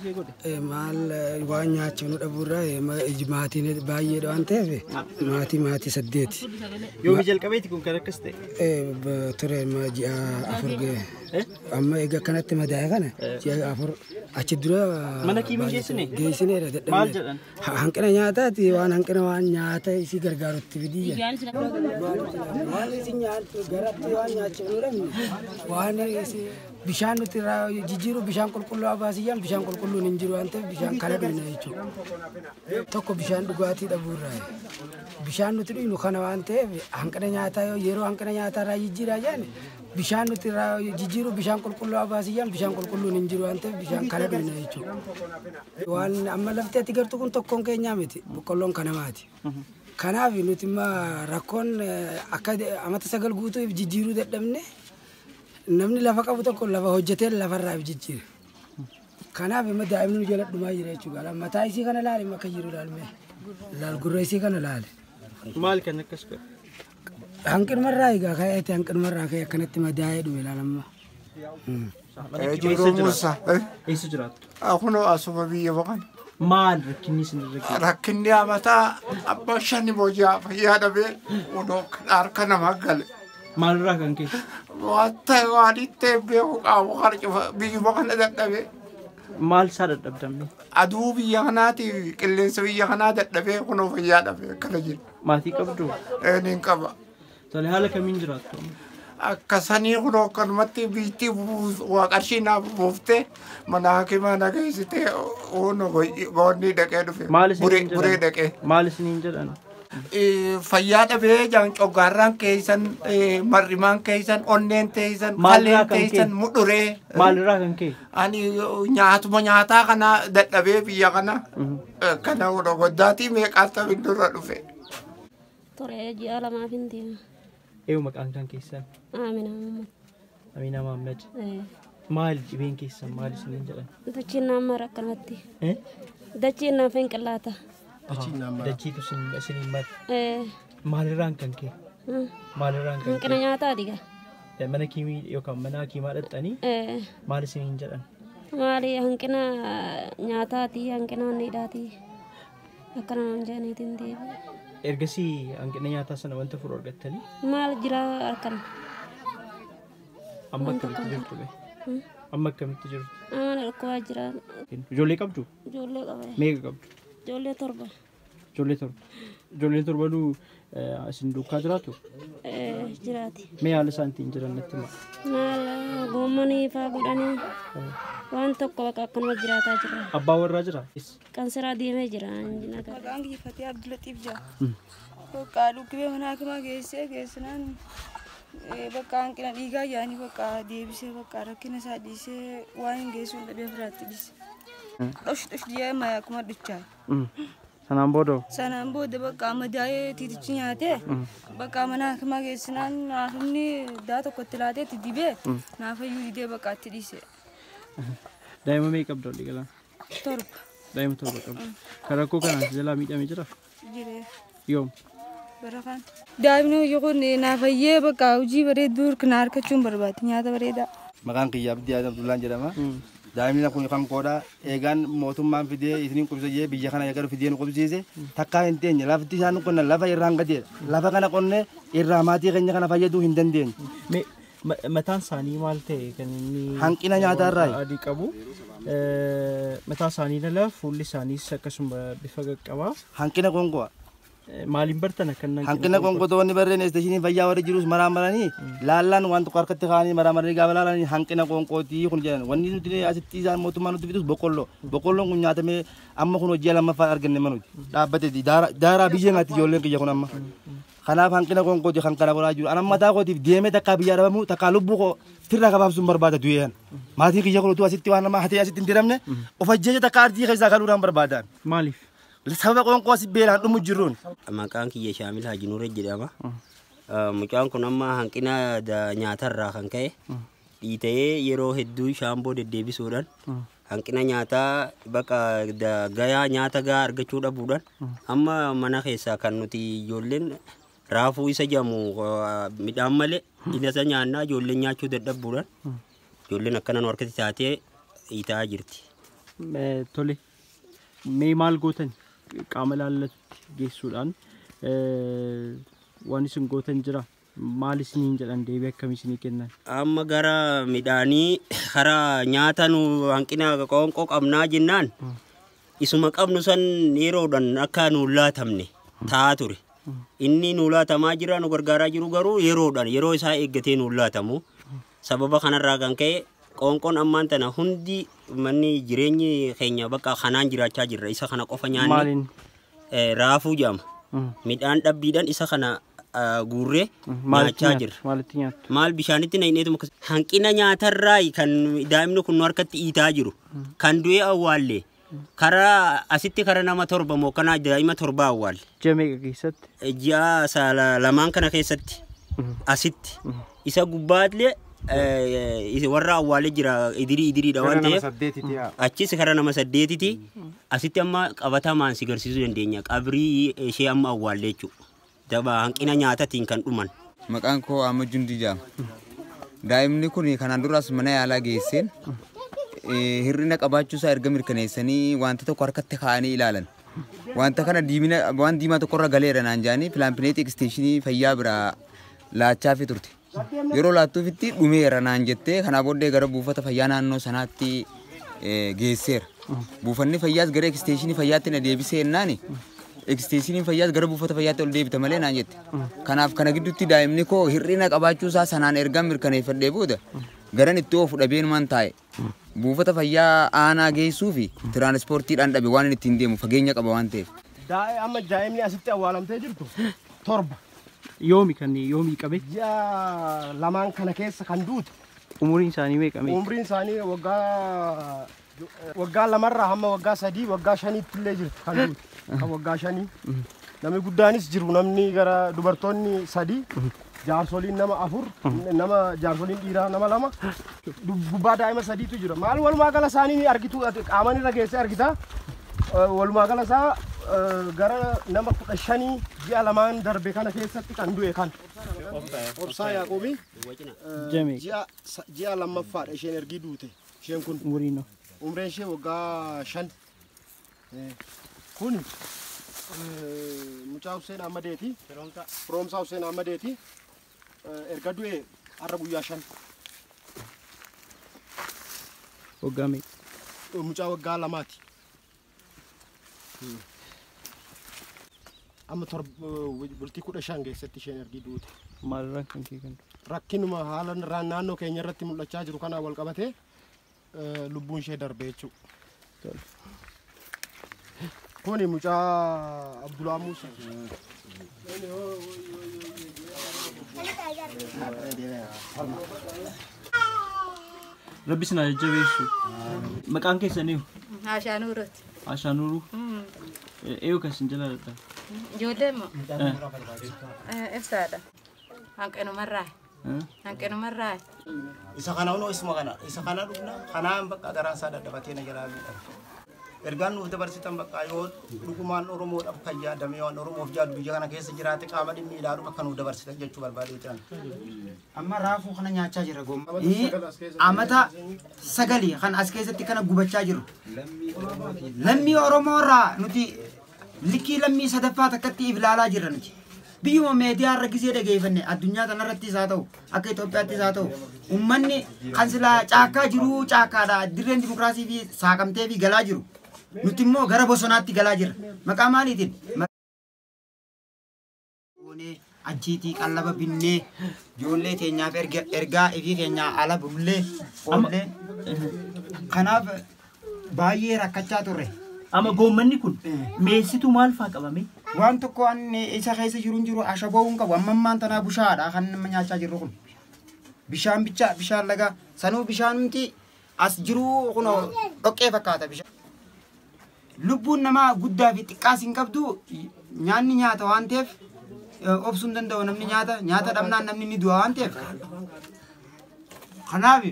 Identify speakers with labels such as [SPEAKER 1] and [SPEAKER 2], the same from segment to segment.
[SPEAKER 1] ishee godhe?
[SPEAKER 2] Maal waan nyaachifnu dhabuurraa maatiin baay'eedha waan ta'eef maatii 8.
[SPEAKER 1] Yoomi jalqabeeti kun kan akkas ta'e?
[SPEAKER 2] Ture ji'a 4 ga'e. Amma egaa kanatti madaa'e kana ji'a 4 achi dura.
[SPEAKER 1] Mana kiimii geessine?
[SPEAKER 2] Geessineedha dadhabne.
[SPEAKER 1] Maal jedhan?
[SPEAKER 2] Hanqina nyaataati waan hanqina waan nyaata isii gargaarutti fidiyya. Waan isin nyaattu garatti waan nyaachifnu dhabne waan bishaan nuti jijjiiru bishaan qulqulluu abaasiyyaan bishaan qulqulluun hin jiru waan ta'eef bishaan kana dhugna jechuudha. Tokko bishaan dhugaatii dhabuurraa bishaan nuti dhugnu kana waan ta'eef hanqina nyaataa yeroo hanqina nyaataa irraa jijjiiraa jedhan bishaan nuti jijjiiru bishaan qulqulluu abaasiyyaan bishaan qulqulluun hin jiru waan ta'eef bishaan kana dhugna jechuudha. Waan amma lafti ati gartuu kun tokkoon keenyaa miti boqqolloon kanamaati. Kanaaf nuti rakkoon akka amata 9 guutuu jijjiiruu dadhabne namni lafa qabu tokko lafa hojjetee lafarraa jijjiira. Kanaaf immoo daa'imni nu jala dhumaa jira jechuudha. Mataa isii kana laali akka jiru ilaalme. Laal gurra isii kana laali.
[SPEAKER 1] Maal kan akkas godhe?
[SPEAKER 2] Hanqinumarraa egaa ka'eeti hanqinumarraa ka'e akkanatti madaa'ee dhume ilaalamma.
[SPEAKER 3] Jiruu Muusaa.
[SPEAKER 1] Eessa jiraattu?
[SPEAKER 3] Kunoo asuma biyya boqan.
[SPEAKER 1] Maal rakkinni isin irra ga'e?
[SPEAKER 3] Rakkinni amataa abbaa 5 booji'aa fayyaa dhabee kunoo harka namaa gale.
[SPEAKER 1] Maalirraa kan ka'e?
[SPEAKER 3] Waan itti beeku qaamu harkifa biyyuma kana dadhabee.
[SPEAKER 1] Maal isaa dadhabdamne?
[SPEAKER 3] Aduu biyya kanaatiif qilleensa biyya kanaa dadhabee kunoo fayyaa dhabee akkana jira.
[SPEAKER 1] Maatii qabdu?
[SPEAKER 3] Niin qaba.
[SPEAKER 1] Tole haala kamiin jiraattu?
[SPEAKER 3] Akka sanii kunoo akkanumatti biitti waa qarshii naaf buuftee mana hakimaa na geessitee goonni dhaqee dhufe. Buree dhaqee.
[SPEAKER 1] Maal isiniin jedhan?
[SPEAKER 3] Fayyaa dhabee jaan coggaarraan keessan marrimaan keessan onneen teessan kaleen teessan mudhuree.
[SPEAKER 1] Maalirraa kan ka'e?
[SPEAKER 3] Ani nyaatuma nyaataa kana dadhabee biyya kana kana goddaatii meeqaa ta'e dura dhufe.
[SPEAKER 4] Ture ji'a 2 hin deema.
[SPEAKER 1] Eeyu maqaan kan keessan?
[SPEAKER 4] Amina Muhammad.
[SPEAKER 1] Amina Muhammad. Maal dhibeen keessan maal isiniin jedhan?
[SPEAKER 4] Dachiin nama rakkanatti. Dachiin naaf hin qillaata.
[SPEAKER 1] Dachiitu isiniin mara. Maalirraan kan ka'e? Maalirraan kan ka'e?
[SPEAKER 4] Hanqina nyaataa diga.
[SPEAKER 1] Mana kiimii yookaan mana hakiimaa dhaqxanii maal isiniin jedhan?
[SPEAKER 4] Maali hanqina nyaataati hanqina anniidhaati akkana naan jedhaniitiin deebi'e.
[SPEAKER 1] Ergasii hanqina nyaataa sana wanta furu argattanii?
[SPEAKER 4] Maal jira harkan.
[SPEAKER 1] Amma akkamitti jirtu be? Amma akkamitti jirtu?
[SPEAKER 4] Amma dhukkubaa jira.
[SPEAKER 1] Ijoollee qabdu?
[SPEAKER 4] Ijoollee qaba.
[SPEAKER 1] Meeqa qabdu?
[SPEAKER 4] Ijoollee 7.
[SPEAKER 1] Ijoollee 7. Ijoolleen torbanuu isin duukaa jiraatu?
[SPEAKER 4] Jiraati.
[SPEAKER 1] Mee haala isaan ittiin jiran natti himaa?
[SPEAKER 4] Maal goommanii fa'aa godhanii waan tokko bakka akkanuma jiraataa jira.
[SPEAKER 1] Abbaa warraa jira?
[SPEAKER 4] Qansiraa deemee jira.
[SPEAKER 5] Maqaan kiyya Abdulatiif jira. Bakka dhukkubee mana hakimaa geessee geessinaan bakka hanqina dhiigaa yaanii bakka deebisee bakka rakkina isaa dhiisee waan hin geessuun dhabee firaatti dhiise. Dhosh dhosh deema akkuma dhichaa.
[SPEAKER 1] Sanaan booda?
[SPEAKER 5] Sanaan booda bakka madaa'ee tiitichi nyaatee bakka mana hakimaa geessinaan haakimni daa tokkotti laatee itti dibee naafayyuu didee bakka itti dhiise.
[SPEAKER 1] Daa'ima meeqa qabda walii galaan?
[SPEAKER 5] 7.
[SPEAKER 1] Daa'ima 7 qabda. Kan rakkoo kanaan si jalaa miidhamee jiraa?
[SPEAKER 5] Jiree.
[SPEAKER 1] Yoom?
[SPEAKER 5] Bara kaan. Daa'imni hojii kun naafayyee bakka hojii bareedduu kana harkachuun barbaade nyaata bareedaa.
[SPEAKER 6] Maqaan kiyya Abdii Abdullaan jedhama. Daa'imni kun kan koodha. Eegaan mootummaan fidee isiniin qubsiisee biyya kana eegalu fidee nu qubsiise takkaa hin teenye lafti isaan qonnan lafa irraan gateedha. Lafa kana qonnee irraa maatii keenya kana fayyaduu hin dandeenye.
[SPEAKER 1] Mataan isaanii maal ta'e kan inni
[SPEAKER 6] hanqina nyaataa irraa
[SPEAKER 1] adii qabu. Mataa isaanii lala fuulli isaaniis akkasuma bifa qaqqabaa.
[SPEAKER 6] Hanqina qoonqoo.
[SPEAKER 1] Maaliin bartan akkan
[SPEAKER 6] hanqina qoonqoo wanni barreen isteeshinii fayyaa warri jirus maraa maranii laallaan waan tokko harkatti kaa'anii maraa maranii gaafa laalanii hanqina qoonqootii kun jedhan wanni nuti asitti isaan mootummaa nuti fidus boqqolloo boqqolloon kun nyaatamee amma kun hojii lammaffaa arganne manuti dhaabbate daaraa biyya nyaatti ijoolleen kiyya kun amma. Kanaaf hanqina qoonqooti kan kana godhaa jiru. Anam mataa kootiif deemee takkaa biyyaa dhabamu takkaa lubbuu koo firraa gabaabsuun barbaada du'een. Maatii kiyya kun utuu asitti waan nama hatee asitti hin diramne of ajjeese takkaa ardii keessaa galuudhaan barbaadan.
[SPEAKER 1] Maaliif?
[SPEAKER 6] Sababa qoonqoo asii beelaan dhumu jirruun.
[SPEAKER 7] Maqaan kiyya Shaamil Haji Nuuree jedhama. Mucaan kun amma hanqina nyaatarraa kan ka'e dhiita'ee yeroo hedduu shaamboo deddeebisuudhaan hanqina nyaataa bakka gayaa nyaata gahaa argachuu dhabuudhaan amma mana keessaa kan nuti ijoolleen raafuu isa jedhamu midhaan malee isa nyaannaa ijoolleen nyaachuu dadhabuudhaan ijoolleen akkana nu harkatti taatee dhiitaa jirti.
[SPEAKER 1] Tole. Mee maal gootan qaama laallatutti geessuudhaan waan isin gootan jira. Maal isiniin jedhan deebii akkamii isinii kennan?
[SPEAKER 7] Amma gara midhaanii karaa nyaata nu hanqina qoonqoo qabnaa jennaan isuma qabnu san yeroodhaan akka nu laatamne taa'aa ture. Inni nu laatamaa jira nu gargaaraa jiru garuu yeroodhaan yeroo isaa eeggatee nu laatamu. Sababa kanarraa kan ka'e qoonqoon ammaan tana hundi manni jireenyi keenya bakka kanaan jiraachaa jirra. Isa kana qofa nyaanne
[SPEAKER 1] Maaliin?
[SPEAKER 7] Raafuu jedhama. Midhaan dhabbiidhaan isa kana guurree nyaachaa jirra.
[SPEAKER 1] Maalitti nyaattu?
[SPEAKER 7] Maal bishaanitti naqneetuma hanqina nyaatarraa kan daa'imni kun nu harkatti iitaa jiru. Kan du'e awwaalle karaa asitti karaa nama 7 moo kana daa'ima 7 awwaalle.
[SPEAKER 1] Ji'a meeqa keessatti?
[SPEAKER 7] Ji'a lamaan kana keessatti asitti. Isa gubbaallee warra awwaalee jira idirii idiriidha waan ta'eef achis karaa nama 8ti asitti amma qabatamaan si garsiisuu dandeenya qabrii ishee amma awwaalle jechuudha. Daba hanqina nyaatatiin kan dhuman.
[SPEAKER 8] Maqaan koo Ahmad Jundii jedhama. Daa'imni kun kanaan duras mana yaalaa geesseen hir'ina qabaachuu isaa erga mirkaneessanii wanta tokko harkatti kaa'anii ilaalan. Wanta kana diimina waan diimaa tokkorra galeera naan jedhanii pilaampineetii eksteeshinii fayyaa biraa laachaafii turte. Yeroo laattuufitti dhumeera naan jettee kanaa booddee gara buufata fayyaa naannoo sanaatti geesseera. Buufanni fayyaas gara eksteeshinii fayyaatti na deebisee jennaani eksteeshiniin fayyaas gara buufata fayyaatti ol deebita malee naan jette. Kanaaf kana gidduutti daa'imni koo hir'ina qabaachuu isaa sanaan erga mirkaneeffadhee booda garan itti oofu dhabeenumaan taa'e. Buufata fayyaa aanaa geessuu fi tiraanispoortiidhaan dhabe waan inni ittiin deemu fageenya qaba waan ta'eef.
[SPEAKER 9] Amma daa'imni asitti awwaalamtee jirtu 7.
[SPEAKER 1] Yoomi kan yoomii qabe?
[SPEAKER 9] Ji'a lamaan kana keessa kan duute.
[SPEAKER 1] Umuriin isaanii meeqa meeqa?
[SPEAKER 9] Umuriin isaanii waggaa lamarraa hamma waggaa 3 waggaa 5tti illee jirtu kan duute. Kan waggaa 5. Namni guddaanis jiru namni gara dubartoonni 3 jaarsoliin nama 4 nama jaarsoliin dhiiraa nama 2 gubbaa daa'ima 3tu jira. Maal walumaa gala isaanii argitu qaamaan irra geessee argita. Walumaa gala isaa gara nama 15 ji'a lamaan darbe kana keessatti kan du'e kan. Obsaa Yaaqoobii ji'a lammaffaadha isheen ergii duute. Isheen kun
[SPEAKER 1] umuriin
[SPEAKER 9] umriin ishee waggaa 5. Kun mucaa Hussein Ahmadeeti. Firoomsaa Hussein Ahmadeeti. Erga du'e har'a guyyaa 5.
[SPEAKER 1] Waggaa meeqa?
[SPEAKER 9] Mucaa waggaa 2ti. Amma bultii 15 keessatti isheen ergii duute.
[SPEAKER 1] Maalirraan kan kee kan?
[SPEAKER 9] Rakkinuma haala naannoo keenya irratti mul'achaa jiru kanaan wal qabatee lubbuun ishee darbe jechuudha. Kuni mucaa Abdulaa Muusaa.
[SPEAKER 1] Rabbi isin haa jajjabeessu. Maqaan keessan eenyu?
[SPEAKER 10] Ashaa Nuuruuti.
[SPEAKER 1] Ashaa Nuuruu. Eenyu kan isin jala dhadhaa?
[SPEAKER 10] Ijoollee immoo? Ibsaadha. Hanqinumarraa. Hanqinumarraa.
[SPEAKER 11] Isa kana hunoo isuma kana. Isa kana dhufna kanaan bakka garaan isaa dadhabatee na jalaa miidhama. Ergaan nuuf dabarsitan bakka yoo dhugumaan Oromoodhaaf kan yaadame waan Oromoof jaadu biyya kana keessa jiraate qaama dhimmi ilaalu akka nuuf dabarsitan jechuu barbaadee jiran.
[SPEAKER 12] Amma raafuu kana nyaachaa jira gomma. Amata 9 kan as keessatti kana gubachaa jiru. Lammii Oromoo irraa nuti likkii lammii sadaffaa takkatti ilaalaa jirra nuti. Biyyuma meediyaa irra gisee dhageeffanne addunyaa kanarrattis haa ta'u akka Itoophiyaattis haa ta'u uummanni kan silaa caakkaa jiru caakkaadha dirreen dimokiraasii fi saaqamtee fi galaa jiru. Nuti immoo gara bosonaatti galaa jirra. Maqaa maaliitiin? Achiitii qallaba binnee ijoollee keenyaaf ergaa ifii keenyaa ala bullee oollee kanaaf baay'ee rakkachaa turre.
[SPEAKER 1] Amma goommanni kun meessituu maal faa qabame?
[SPEAKER 12] Waan tokko waan isa keessa jiru hin jiru ashaboo hin qabu. Amma ammaan tanaa bushaadha kan nama nyaachaa jirru kun. Bishaan bichaa bishaan lagaa sanuu bishaanumti as jiru kun dhoqqee fakkaata bishaan. Lubbuun namaa guddaa fi xiqqaas hin qabdu nyaanni nyaata waan ta'eef obsuu hin danda'u namni nyaata nyaata dhabnaan namni ni du'a waan ta'eef. Kanaaf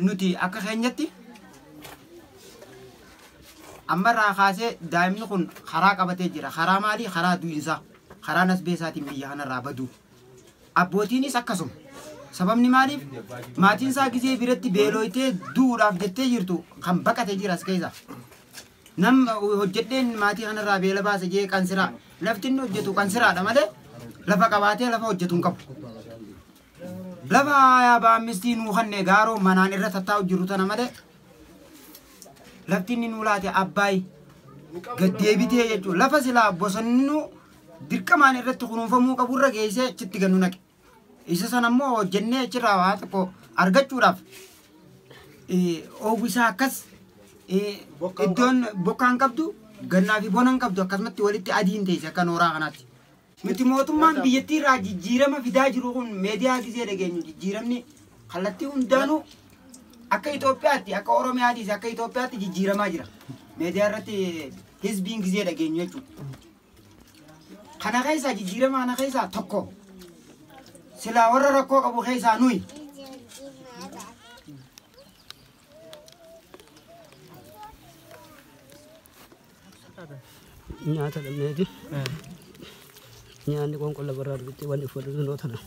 [SPEAKER 12] nuti akka keenyatti amma irraa kaasee daa'imni kun karaa qabatee jira. Karaa maalii? Karaa du'iinsaa. Karaa nasbee isaatiin biyya kanarraa badu. Abbootiinis akkasuma. Sababni maaliif maatiin isaa gizee biratti beelooytee du'uudhaaf jettee jirtu kan baqate jira as keessa. Nam hojjedheen maatii kanarraa beela baase jee qansiraa lafti inni hojjetu qansiraadha malee lafa qabaatee lafa hojjetu hin qabu. Lafa yaabaa mistii nuu kanne gaaroo manaan irra tattaa'u jiru tana malee lafti inni nuu laate abbaay gaddeebitee jechuudha. Lafa silaa bosonni dirqamaan irratti kunuunfamuu qaburra geessee achitti gannu naqe. Isa sana immoo hojjennee achirraa waa tokko argachuudhaaf oowwisaa akkas iddoon bokkaan qabdu gannaa fi bonaan qabdu akkasumatti walitti adiin teesse akka nooraa kanaatti. Nuti mootummaan biyyattii irraa jijjiirama fidaa jiru kun meediyaa gizee dhageenyu jijjiiramni kallattii hundaanuu akka Itoophiyaatti akka Oromiyaattis akka Itoophiyaatti jijjiiramaa jira. Meediyaa irratti hizbiin gizee dhageenyu jechuudha. Kana keessaa jijjiirama kana keessaa tokko silaa warra rakkoo qabu keessaa nuyi.
[SPEAKER 13] Nyaata dhabneeti. Nyaanni qoonqoo lafarraa dhufitti wanni uffatu sunoo tana.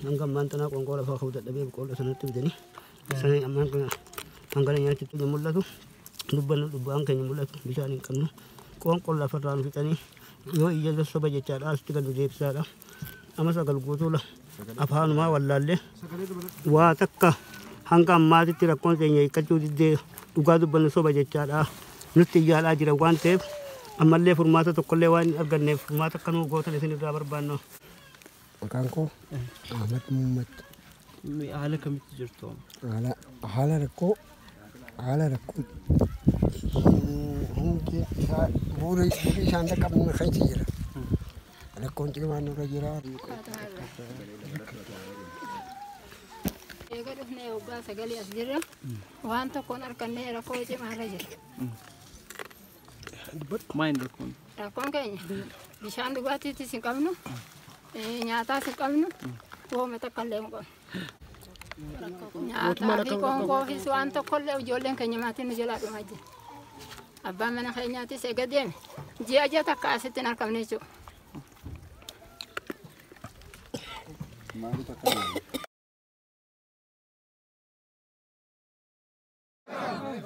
[SPEAKER 13] Hanga ammaan tanaa qoonqoo lafaa ka'uu dadhabee boqqolloo sanatti bitanii. Sanii ammaan kana hangana nyaachitti mul'atu. Dubbannu dubbaan keenya mul'atu bishaan hin qabnu. Qoonqoo lafarraa nu fixanii yoo iyya soba jechaadha asitti gad nu deebisaadha. Amma sagal guutuu afaanumaa wallaallee waa takka hanga ammaatitti rakkoon keenya hiikkachuu diddee dhugaa dubbannu soba jechaadha. Nutti iyyaadhaa jira waan ta'eef ammallee furmaata tokkollee waan hin arganneef furmaata akka nuu gootan isin irraa barbaanna.
[SPEAKER 2] Maqaan koo Ahmad Muhammad.
[SPEAKER 1] Haala kamitti jirtu?
[SPEAKER 2] Haala rakkoo hundi isaa bu'uura isaan dhaqqabnu keessa jira. Rakkoon cimaan nurra jira.
[SPEAKER 10] Eega dhufnee waggaa sagalee as jirra waan tokkoon argannee rakkoo cimaarra jira.
[SPEAKER 1] Maal rakkoon?
[SPEAKER 10] Rakkoon keenya bishaan dhugaatiitis hin qabnu, nyaataas hin qabnu, wooma takka illee hin qabnu. Nyaataa fi qoonqoofis waan tokkollee ijoolleen keenya maatiin nu jalaa dhumaa jira. Abbaan mana keenyaatis eega deeme ji'a ji'a takka asitti hin argamne jechuudha.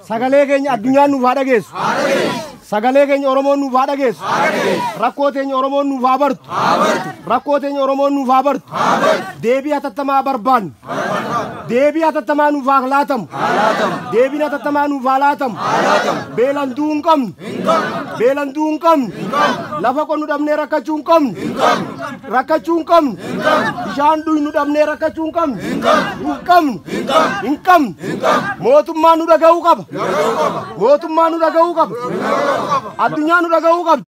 [SPEAKER 9] Sagalee keenya addunyaan nuuf haa dhageessu. Sagalee keenya Oromoon nuuf haa dhageessu. Rakkoo teenya Oromoon nuuf haa bartu. Rakkoo teenya Oromoon nuuf haa bartu. Deebii hatattamaa barbaannu. Deebii hatattamaa nuuf haa laatamu. Deebiin hatattamaa nuuf haa laatamu. Beelaan du'uu hin qabnu. Beelaan du'uu hin qabnu. Lafa qonnu dhabnee rakkachuu hin qabnu. Rakkachuu hin qabnu. Bishaan dhugnu dhabnee rakkachuu hin qabnu. Hin qabnu. Hin qabnu. Mootummaan nu dhaga'uu qaba. Mootummaan nu dhaga'uu qaba. Addunyaan nu dhaga'uu qabdi.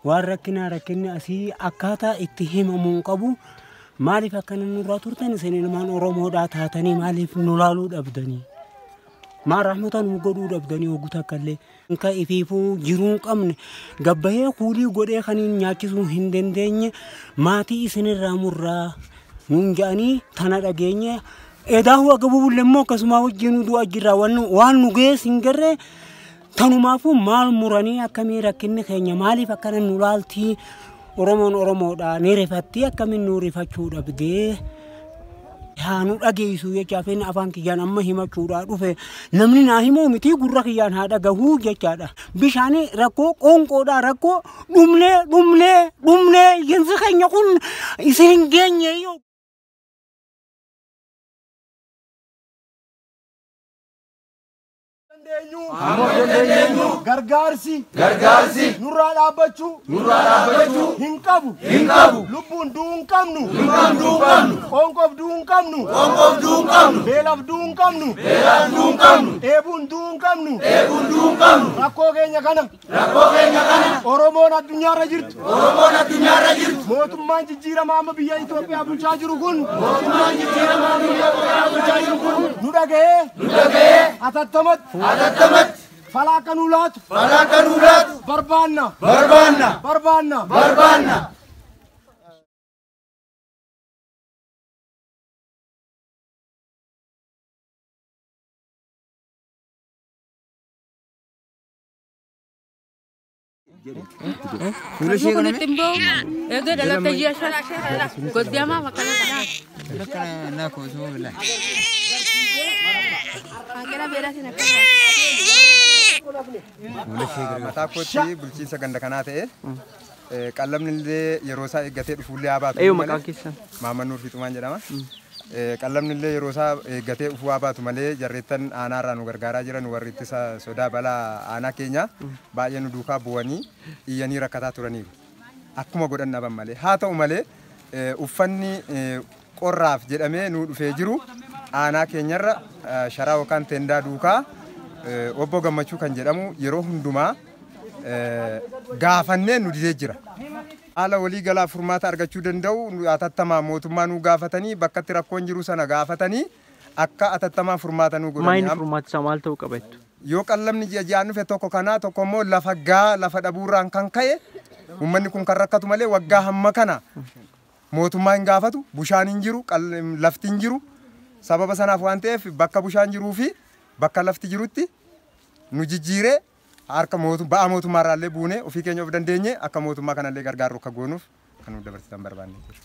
[SPEAKER 14] Waan rakkinaa rakkinni asii akkaataa itti himamuu hin qabu. Maaliif akkana nurraa turtan isin ilmaan Oromoodhaa taatanii maaliif nu laaluu dhabdanii? Maal rahmata nu godhuu dhabdanii hogguu takka illee? Kan ifiifuu jiruu hin qabne gabbahee kuulii godhee kan hin nyaachisuu hin dandeenye maatii isinirraa murraa nuun jedhanii tana dhageenye. Edaa aga bubulle immoo akkasuma wajjin du'a jirra waan nu geesse hin garree tanumaafuu maal muranii akkamii rakkinni keenya maaliif akkana nu laaltii Oromoon Oromoodha ni rifatti akkamiin nu rifachuu dhabdee haa nu dhageessu jechaaf inni afaan kiyyaan amma himachuudhaa dhufe namni naa himuu miti gurra kiyyaan haa dhagahuu jechaadha. Bishaan rakkoo qoonqoodhaa rakkoo dhumnee dhumnee dhumnee jinsi keenya kun isin hin geenye yoo.
[SPEAKER 9] Gargaarsi nurraa dhaabbachuu hin qabu lubbuun du'uu hin qabnu qoonqoof du'uu hin qabnu beelaaf du'uu hin qabnu dheebuun du'uu hin qabnu rakkoo keenya kana Oromoon addunyaarra jirtu mootummaan jijjiiramaa amma biyya Itoophiyaa bulchaa jiru kun nu dhaga'ee hatattamatti Falaa akka nuu laatu barbaanna barbaanna barbaanna.
[SPEAKER 8] Fuula ishee kana
[SPEAKER 15] Kun immoo egaa dhalatta ji'a 5 goddiyamaa makana kana.
[SPEAKER 8] Kana naa koo suma bilaa.
[SPEAKER 15] Hanqina beelaatiin akka
[SPEAKER 16] Mataa kootti bulchiinsa ganda kanaa ta'e qallamni illee yeroo isaa eeggatee dhufuullee haa baatu.
[SPEAKER 1] Eeyyuu maqaan keessan?
[SPEAKER 16] Maamman Nuur Fiixumaan jedhama. Qallamni illee yeroo isaa eeggatee dhufuu haa baatu malee jarreettan aanaarraa nu gargaaraa jiran warri ittisa sodaa balaa aanaa keenya baay'ee nu duukaa bu'anii iyyanii rakkataa turaniiru. Akkuma godhan dhaban malee. Haa ta'u malee uffanni qorraaf jedhamee nu dhufee jiru aanaa keenyarra sharaa yookaan teendaa duukaa obbo Gammachuu kan jedhamu yeroo hundumaa gaafannee nu didee jira. Haala walii galaa furmaata argachuu danda'u atattamaa mootummaa nu gaafatanii bakkatti rakkoon jiru sana gaafatanii akka atattamaa furmaata nu godhanii.
[SPEAKER 1] Maayini furmaati isaa maal ta'uu qaba jettu?
[SPEAKER 16] Yoo qallamni ji'a ji'aan dhufe tokko kanaa tokko immoo lafa gaa lafa dhabuurraan kan ka'e uummanni kun kan rakkatu malee waggaa hamma kana mootummaa hin gaafatu bushaan hin jiru lafti hin jiru sababa sanaaf waan ta'eef bakka bushaan jiruu fi bakka lafti jirutti nu jijjiiree harka ba'aa mootummaarraallee buunee ofii keenya of dandeenye akka mootummaa kanallee gargaarru akka goonuuf kan nu dabarsitan barbaanne jiru.